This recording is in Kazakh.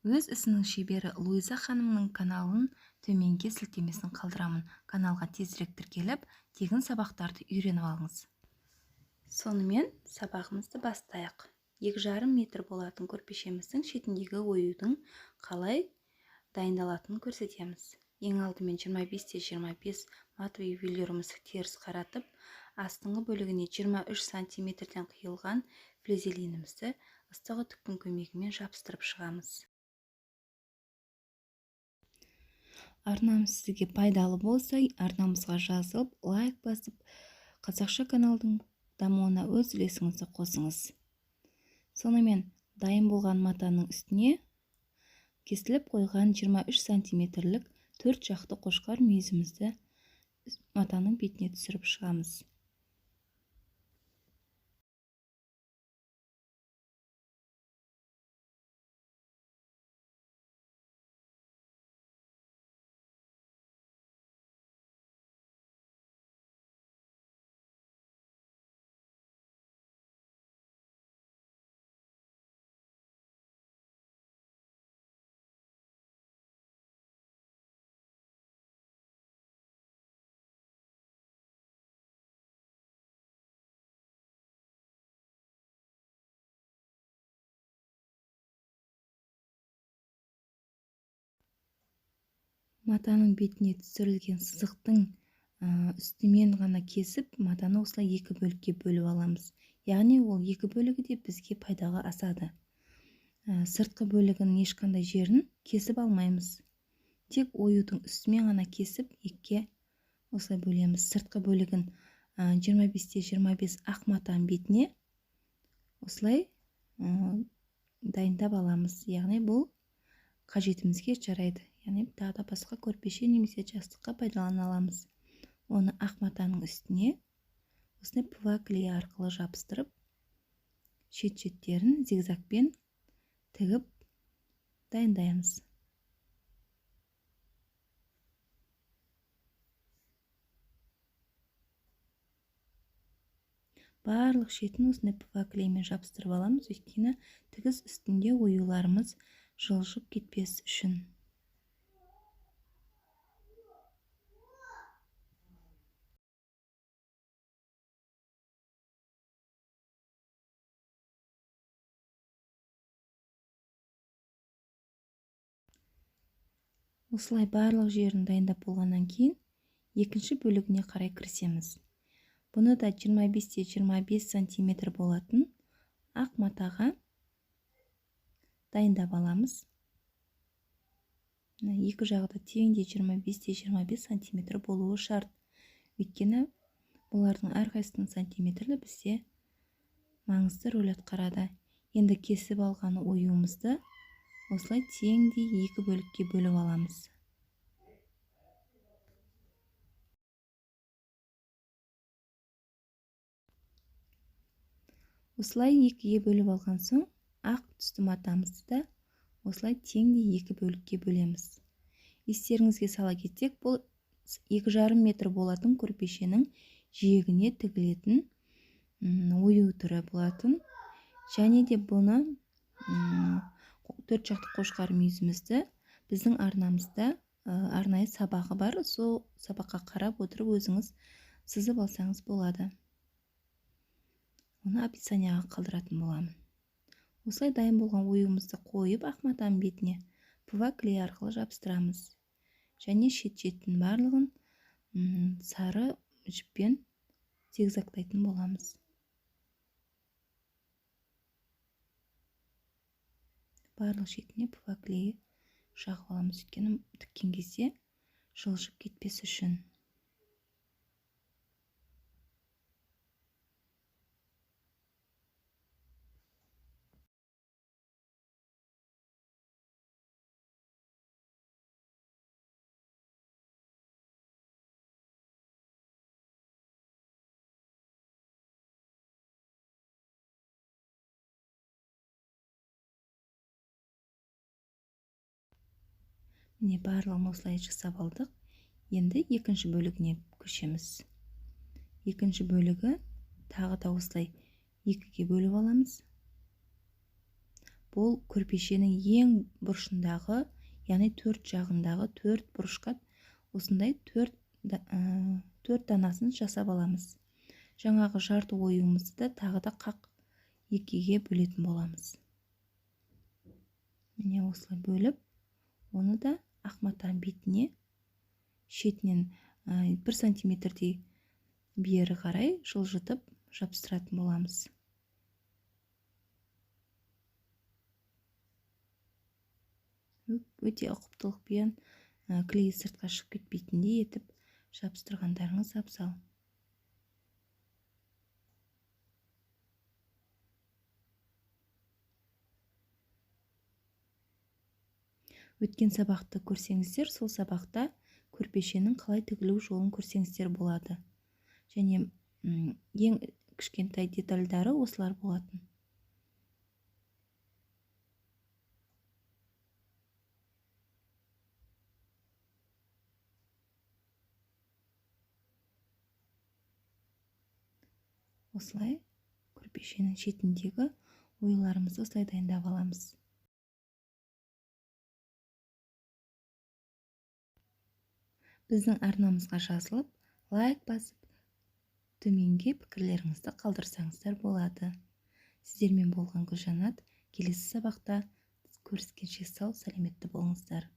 Өз ісінің шебері Луиза ханымның каналын төменге сілтемесін қалдырамын. Каналға тезірек тіркеліп, тегін сабақтарды үйреніп алыңыз. Сонымен сабағымызды бастайық. 2,5 метр болатын көрпешеміздің шетіндегі оюдың қалай дайындалатынын көрсетеміз. Ең алдымен 25-25 матовый велюрімізді теріс қаратып, астыңғы бөлігіне 23 сантиметрден қиылған флизелинімізді ыстық үтіктің көмегімен жабыстырып шығамыз. Арнамыз сізге пайдалы болса, арнамызға жазылып, лайк басып, қазақша каналдың дамуына өз үлесіңізді қосыңыз. Сонымен дайын болған матаның үстіне кесіліп қойған 23 сантиметрлік төрт жақты қошқар мүйізімізді матаның бетіне түсіріп шығамыз. Матаның бетіне түсірілген сызықтың үстімен ғана кесіп, матаны осылай екі бөлікке бөліп аламыз. Яғни ол екі бөлігі де бізге пайдаға асады. Сыртқы бөлігінің ешқандай жерін кесіп алмаймыз. Тек оюдың үстімен ғана кесіп, екіге осылай бөлеміз. Сыртқы бөлігін 25-25 ақ матаның бетіне осылай дайындап аламыз. Яғни бұл қажетімізге жарайды. Яғни тағы да басқа көрпеше немесе жастыққа пайдалана аламыз. Оны ақ матаның үстіне осындай ПВА клей арқылы жабыстырып, шет-шеттерін зигзагпен тігіп дайындаймыз. Барлық шетін осындай ПВА клеймен жабыстырып аламыз, өйткені тігіс үстінде оюларымыз жылжып кетпес үшін. Осылай барлық жерін дайындап болғаннан кейін екінші бөлігіне қарай кірісеміз. Бұны да 25-25 сантиметр болатын ақ матаға дайындап аламыз. Мына екі жағы да теңдей 25-25 сантиметр болуы шарт. Өйткені бұлардың әрқайсысының сантиметрлі бізде маңызды рөл атқарады. Енді кесіп алған оюымызды осылай теңдей екі бөлікке бөліп аламыз. Осылай екіге бөліп алған соң ақ түсті матамызды да осылай теңдей екі бөлікке бөлеміз. Естеріңізге сала кетсек, бұл 2,5 метр болатын көрпешенің жиегіне тігілетін ою түрі болатын. Және де бұны төрт жақты қошқар мүйізімізді біздің арнамызда арнайы сабағы бар. Сол сабаққа қарап отырып өзіңіз сызып алсаңыз болады. Оны описанияға қалдыратын боламын. Осылай дайын болған оюымызды қойып, ақ матаның бетіне ПВА клей арқылы жабыстырамыз. Және шет-шеттің барлығын сары жіппен зигзагтайтын боламыз. Барлық шетіне ПВА клейі жағып аламыз, өйткені тіккен кезде жылжып кетпес үшін. Міне барлығын осылай жасап алдық. Енді екінші бөлігіне көшеміз. Екінші бөлігі тағы да осылай екіге бөліп аламыз. Бұл көрпешенің ең бұрышындағы, яғни төрт жағындағы төрт бұрышқа осындай төрт данасын жасап аламыз. Жаңағы жарты оюымызды да тағы да қақ екіге бөлетін боламыз. Міне осылай бөліп, оны да ақ матаның бетіне шетінен 1 сантиметрдей бері қарай жылжытып жабыстыратын боламыз. Өте ұқыптылықпен клей сыртқа шығып кетпейтіндей етіп жабыстырғандарыңыз абзал. Өткен сабақты көрсеңіздер, сол сабақта көрпешенің қалай тігілу жолын көрсеңіздер болады. Және ең кішкентай детальдары осылар болатын. Осылай көрпешенің шетіндегі оюларымызды осылай дайындап аламыз. Біздің арнамызға жазылып, лайк басып, төменге пікірлеріңізді қалдырсаңыздар болады. Сіздермен болған Гүлжанат. Келесі сабақта көріскенше сау сәлеметті болыңыздар.